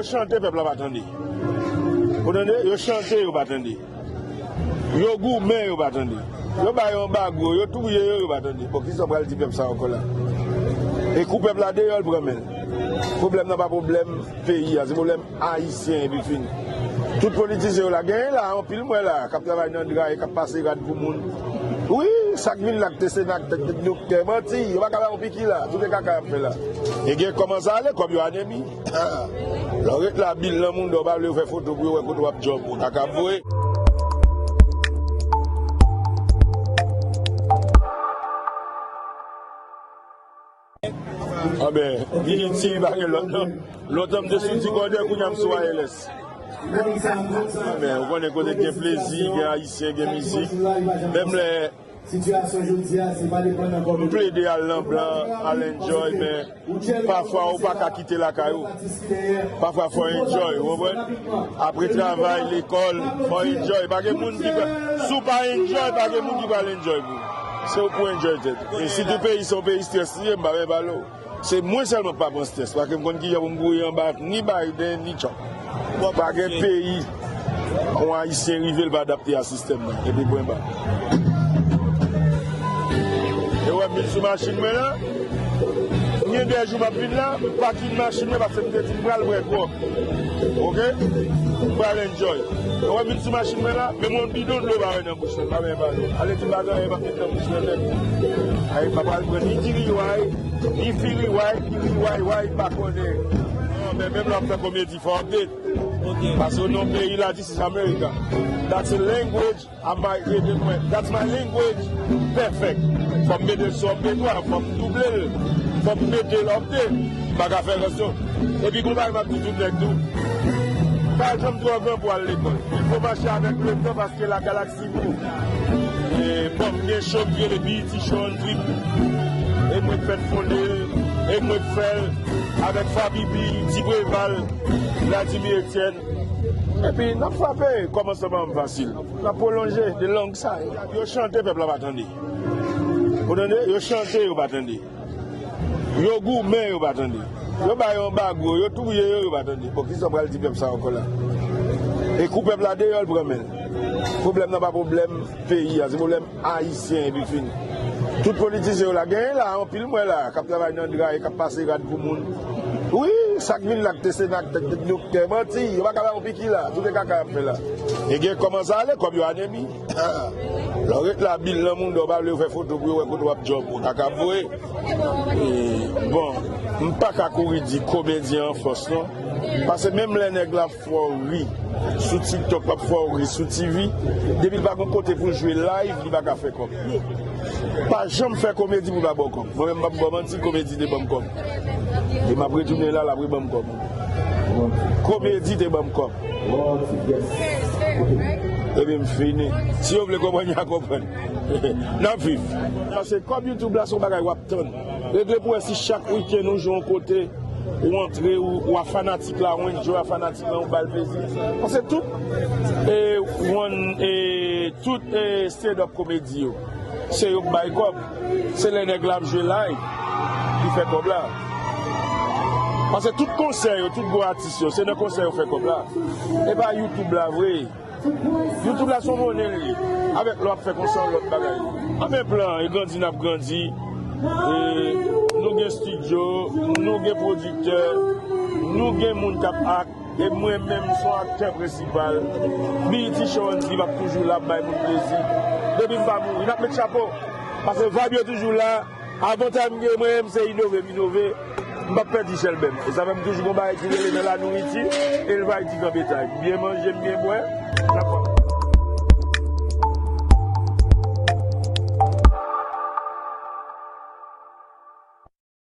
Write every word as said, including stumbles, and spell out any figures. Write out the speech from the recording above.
Yo chante, pèp la pa tande. Ou tande? Yo chante, yo pa tande. Yo goumen, yo pa tande. Yo ba yo anbago, yo touye yo, yo pa tande. Bon, kisa w pral di pèp sa ankò la? E kou pèp la deyò, l pran men l. Pwoblèm nan pa pwoblèm peyi a, se pwoblèm ayisyen epi fini. Tout politisyen yo la, genyen la, anpil mwen la, k ap travay nan dra e k ap pase rad pou moun. Wi, sa k vin la, k te senatè, k te doktè, manti, yo pa ka ba yo piki la, tout e kaka y ap fè la. E gen kòman sa ale, kòb yo anemi. Lè w ret la, bil nan mouda w, pa vle yo fè foto pou yo wè kote w ap djòb, ou ta ka voye. Anben, Haiti pa gen lòt non. Lontan m te sou dikòdè, kounye a m sou wireless. Anben, ou konnen kote gen plezi, gen ayisyen, gen mizik. Menm lè m plede al nan blan, al enjoy, men pafwa ou pa ka kite lakay ou. Pafwa fò w enjoy, ou konprann? Apre travay, lekòl, fò w enjoy. Pa gen moun ki pral, si w pa enjoy, pa gen moun ki pral enjoy pou ou. Se ou pou enjoy tèt ou. E sitou peyi, se yon peyi strès li ye, m pa menm pale w. Se mwen sèlman k pa pran strès, paske m konn kijan pou m gouye anba ni Biden, ni Trump. Pa gen peyi yon Ayisyen rive, l pa adapte a sistèm nan, epi pwen ba. E wè, m vin sou machin mwen la, m gen de jou m ap vin la, m pake machin mwen, paske m te di m pral pran kòb. Oke? M pral enjoy. E wè, m vin sou machin mwen la, menm yon bidon dlo pa wè nan bouch mwen, pa menm pale. Ale di m pa gen anyen, m ap met nan bouch mwen menm. Ay, m pa pral pran ni diri way, ni firi way, diri way, way, m pa konnen. Non, men menm lè w ap fè komedi, fò w update. Paske non peyi la, this is America. That's a language, I might read it, mwen. That's my language. Perfect. Fò m mete l sou M P twa, fò m double l, fò m mete l update. M pa ka fè rès yo. Epi gon bagay m ap di tout nèg tou. Pa janm twò gran pou al lekòl. Il faut marcher avec le temps paske la galaxie E, bon, m gen show ki rele B E T Show on Trip. E mwen k fèt fonde l, e mwen k fè l, avèk Faby B, Ti Preval, Vladimir Etienne. Epi, n ap frape, kòmansman pa m fasil. N ap pwolonje the long side. Yo chante, pèp la pa tande. Ou tande? Yo chante, yo pa tande. Yo goumen, yo pa tande. Yo ba yo anbago, yo touye yo, yo pa tande. Bon, kisa w pral di pèp sa ankò la? E kou pèp la deyò, l pran men l. Pwoblèm nan pa pwoblèm peyi a, se pwoblèm ayisyen epi fini. Tout politisyen yo la, genyen la, anpil mwen la, k ap travay nan dra e k ap pase rad pou moun. Wi, sa k vin la, k te senatè, k te doktè, manti, yo pa ka ba yo piki la, tout e kaka y ap fè la. E gen kòman sa ale, kòb yo anemi. Lè w ret la, bil nan mouda w, pa vle yo fè foto pou yo wè kote w ap djòb, ou ta ka voye. E, bon, m pa ka kouri di komedyen an fòs non. Paske menm lè nèg la ap fè w ri sou TikTok, l ap fè w ri sou T V, depi l pa gen kote pou l jwe live, li pa ka fè kòb. Pa janm fè komedi pou l pa ba w kòb. Mwen menm, m ap ba w manti, komedi te ban m kòb. E m ap retounen la, l ap reban m kòb. Komedi te ban m kòb. Epi m fini. Si yo vle konprann, y a konprann. N ap viv. Paske kòb YouTube la se yon bagay w ap tann. Regle pou wè si chak wikenn ou jwe yon kote, ou antre, ou, ou a fanatik la, ou enjoy a fanatik la, ou ba l plezi. Paske tout, e, one, e, tout, e, stand-up komedi yo, se yo k bay kòb. Se lè nèg la ap jwe live, li fè kòb la. Paske tout konsè yo, tout gwo atis yo, se nan konsè yo fè kòb la. E pa YouTube la vre. YouTube la se yon monnen l ye. Avèk lè w ap fè konsa yon lòt bagay. Anben plan, e grandi n ap grandi. E nou gen estidyo, nou gen pwodiktè, nou gen moun k ap ak. E mwen menm, m se yon aktè prensipal. B E T Show on Trip ap toujou la, ap bay moun plezi. Depi m pa mouri, n ap met chapo. Paske vibe yo toujou la. Avantaj m gen, mwen menm, se inove, m inove. M p ap pèdi chèlbè m. E sa fè m toujou gon bagay ki rele nan la nouriti, elvaj, ti gran betay. M byen manje, m byen bwè. N ap